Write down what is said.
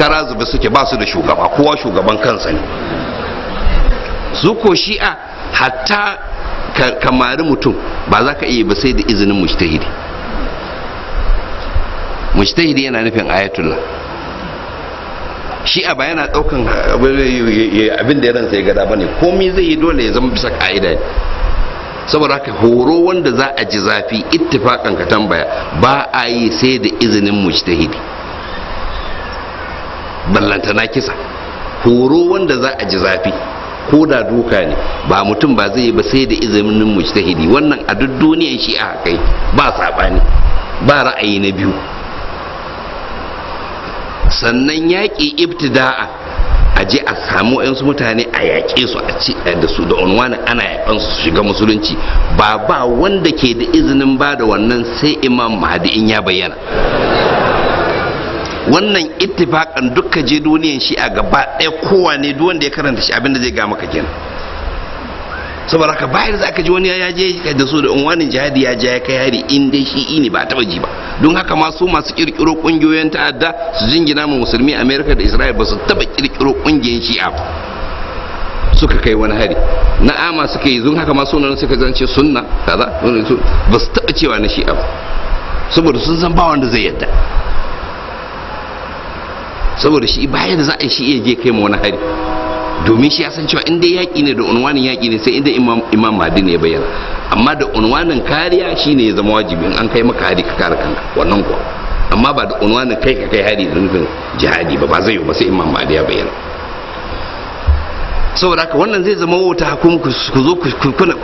Kara zube suke, ba su da shugaba, kowa shugaban kansa ne. Su ko Shi'a, hatta kamari mutum ba za ka iya ba sai da izinin mujtahidi. Mujtahidi yana nufin ayatullah. Shi'a ba yana daukan abin da ya ransa ya gada bane, komai zai yi dole ya zama bisa ka'ida. Saboda haka horo wanda za a ji zafi, ittifakan ka tambaya, ba a yi sai da izinin mujtahidi. Ballantana kisa. Horo wanda za a ji zafi, ko da duka ne, ba mutum ba zai yi ba sai da izinin mujtahidi. Wannan a duk duniyan shi a kai ba sabani, ba ra'ayi na biyu. Sannan yaƙi ibtida'a, a je a samu wayansu mutane a yaƙe su, a ci da su da unwani ana yaƙan su shiga musulunci, ba wanda ke da izinin ba da wannan sai Imam Mahdi in ya bayyana. Wannan ittifakan dukka je duniyan shi a gaba ɗaya, kowane duk wanda ya karanta shi abinda zai ga maka kenan. Saboda haka bayar za ka ji wani ya je da su da unwanin jihadi ya je ya kai hari, in dai shi ne ba taba ji ba. Don haka ma su masu kirkiro kungiyoyin ta'adda su jingina ma musulmi, Amerika da Isra'il ba su taba kirkiro kungiyoyin Shi'a suka kai wani hari na'ama suka yi. Don haka ma sunan suka zance sunna kaza, ba su taba cewa na Shi'a ba, saboda sun san ba wanda zai yadda. Saboda shi bayan da za a yi shi iya je kai ma wani hari, domin shi ya san cewa inda yaƙi ne da unwanin yaƙi ne, sai inda Imam Mahdi ne ya bayyana. Amma da unwanin kariya shine ya zama wajibi, in an kai maka hari ka kare kanka, wannan kuwa. Amma ba da unwanin kai ka kai hari da nufin jihadi ba, ba zai yi ba sai Imam Mahdi ya bayyana. Saboda haka wannan zai zama wauta kuma ku zo kuna